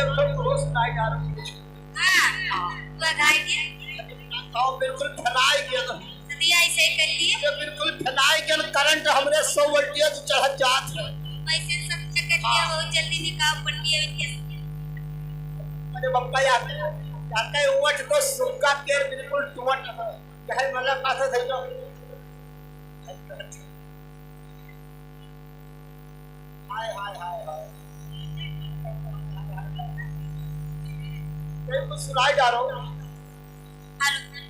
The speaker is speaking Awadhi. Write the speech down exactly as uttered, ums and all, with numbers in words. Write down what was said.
तो सुनाई जा रहा है। हाँ, तो घाई के। हाँ, बिल्कुल फैलाई गया ना। सदिया ऐसे ही कर लिए। ये बिल्कुल फैलाई गया ना, करंट हमरे सौ वोल्टेज चढ़त जात है। वैसे सब चक्कर लिया, हाँ। बहुत जल्दी निकाल पड़ गया इनके। अरे बप्पा यार, जाते वोट तो सुक्का पेड़ बिल्कुल टूट है। चाहे मतलब पास है, सही तो। हाय, हाय, हाय, हाय। नहीं, कुछ सुनाई जा रहा हूँ। हेलो।